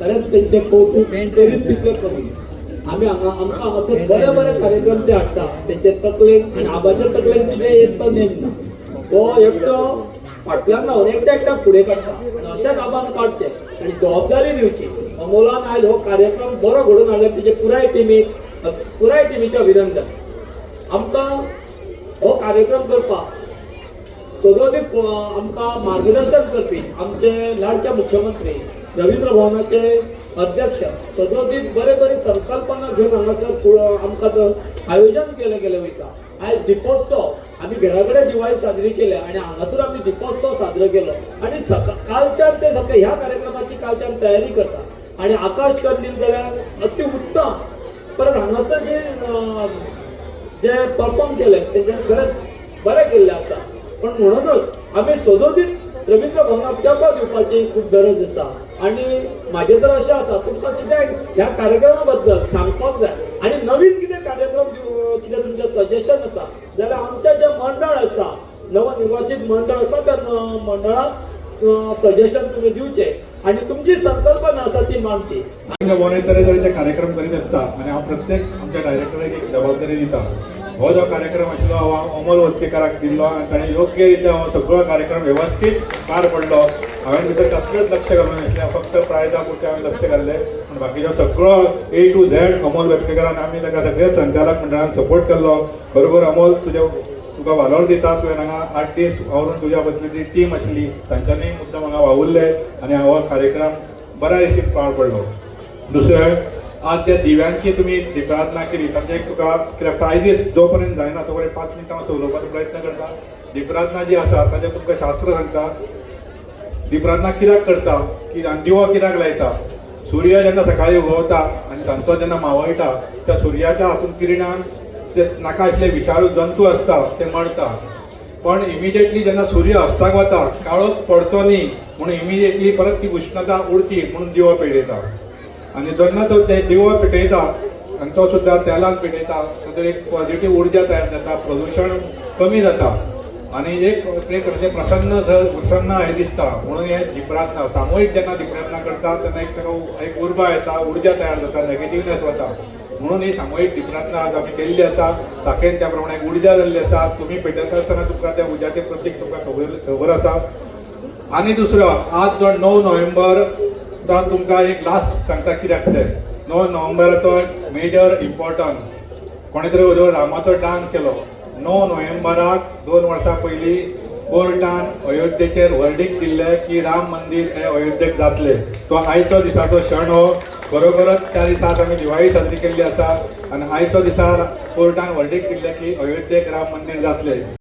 खरेंच तेंचें कौतूक करीत तितलें कमी. आमी हांगा आमकां हांगासर बरे बरे कार्यक्रम ते हाडटा. तेंचे तकलेन आनी आबाच्या तकलेन कितें येत तो नेम ना, तो एकटो फाटल्यान रावन एकट्या एकट्या फुडें काडटा. आनी अशेंच आबान काडचें आनी जबाबदारी दिवची. अमोलान आयज हो कार्यक्रम बरो घडोवन हाडलो, तेजे पुराय टिमीक, पुराय टिमीचें अभिनंदन. आमकां हो कार्यक्रम करपाक सदोदीत आमकां मार्गदर्शन करपी आमचे लाडके मुख्यमंत्री, रवींद्र भवनाचे अध्यक्ष, सदोदीत बरे बरे संकल्पना घेवन हांगासर आमकां आयोजन केलें गेलें वयता. आयज दिपोत्सव, आमी घरा कडेन दिवाळी साजरी केल्या आनी हांगासर आमी दिपोत्सव साजरो केलो आनी सका कालच्यान ते सगळे ह्या कार्यक्रमाची कालच्यान तयारी करता. आनी आकाश कंदील जाल्यार अति उत्तम. परत हांगासर जे जे परफॉर्म केले तेंच्यांनी खरेंच बरें केल्लें आसा. पण म्हणूनच आमी सदोदीत रवींद्र भवनाक तेंको दिवपाची खूब गरज आसा. आनी म्हाजें तर अशें आसा, तुमकां कितें ह्या कार्यक्रमा बद्दल सांगपाक जाय आनी नवीन कितें कार्यक्रम कितें तुमचें सजेशन आसा जाल्यार आमचें जें मंडळ आसा, नवनिर्वाचीत मंडळ आसा, त्या मंडळाक सजेशन तुमी दिवचें आनी तुमची संकल्पना आसा ती मांडची. रवींद्र भवन तरेतरेचे कार्यक्रम करीत आसता आनी हांव प्रत्येक आमच्या डायरेक्टराक एक जबाबदारी दिता. हो जो कार्यक्रम आशिल्लो हो हांव अमोल वस्तीकाराक दिल्लो आनी ताणें योग्य रित्या हो सगळो कार्यक्रम वेवस्थीत पार पडलो. हांवें भितर कसलेंच लक्ष घालूंक नासलें, फक्त प्रायजा पुरतें हांवें लक्ष घाल्लें, पूण बाकीचो सगळो ए टू झॅड अमोल वेतकेकारान, आमी ताका सगळे संचालक मंडळान सपोर्ट केल्लो. बरोबर अमोल, तुज्या तुका वालोर दिता. तुवें हांगा 8 दीस वावरून तुज्या बसली जी टीम आशिल्ली तांच्यांनी मुद्दम हांगा वावुरले आनी हो कार्यक्रम बऱ्या रितीन पार पडलो. दुसरें, आज ज्या दिव्यांची तुमी दीपराधना केली तांचे एक तुका कित्याक प्रायजीस जो पर्यंत जायना तो पर्यंत 5 मिनटां मातसो उलोवपाचो प्रयत्न करता. दीपराधना जी आसा ताजें तुमकां शास्त्र सांगता. दीपराधना कित्याक करता की आनी दिवो कित्याक लायता? सूर्य जेन्ना सकाळी उगवता आनी तांचो जेन्ना मावळटा, त्या सुर्याच्या हातून किरणान ते नाका आशिल्ले विषाणू जंतू आसता ते मरता. पण इमिजिएटली जेन्ना सूर्य अस्ताक वता, काळोख पडचो न्ही म्हणून इमिजिएटली परत ती उश्णता उरती म्हणून दिवो पेटयता. आनी जेन्ना तो ते दिवो पेटयता आनी तो सुद्दां तेलान पेटयता, तातूंत एक पॉझिटीव उर्जा तयार जाता, प्रदुशण कमी जाता आनी एक एक अशें प्रसन्न प्रसन्न हें दिसता. म्हणून हे दीपराधना सामुहीक जेन्ना दीपराधना करता तेन्ना एक ताका एक उर्बा येता, उर्जा तयार जाता, नेगेटिव्हनेस वता. म्हणून ही सामुहीक दीपराधना आज आमी केल्ली आसा. साखेन त्या प्रमाणे एक उर्जा जाल्ली आसा. तुमी पेटयता आसतना तुमकां त्या उर्जाचें प्रतीक तुमकां खबर खबर आसा. आनी दुसरो, आज जो 9 नोव्हेंबर, तो तुमकां एक लास्ट सांगता कित्याक ते 9 नोव्हेंबराचो मेजर इम्पॉर्टंट. कोणी तरी जो रामाचो डान्स केलो. 9 नोव्हेंबराक 2 वर्सां पयलीं कोर्टान अयोध्येचेर वर्डीक दिल्लें की राम मंदीर हे अयोध्येक जातले. तो आयचो दिसाचो क्षण हो. बरोबरच त्या दिसाक आमी दिवाळी साजरी केल्ली आसा आनी आयचो दिसा कोर्टान वर्डीक दिल्लें की अयोध्येक राम मंदीर जातले.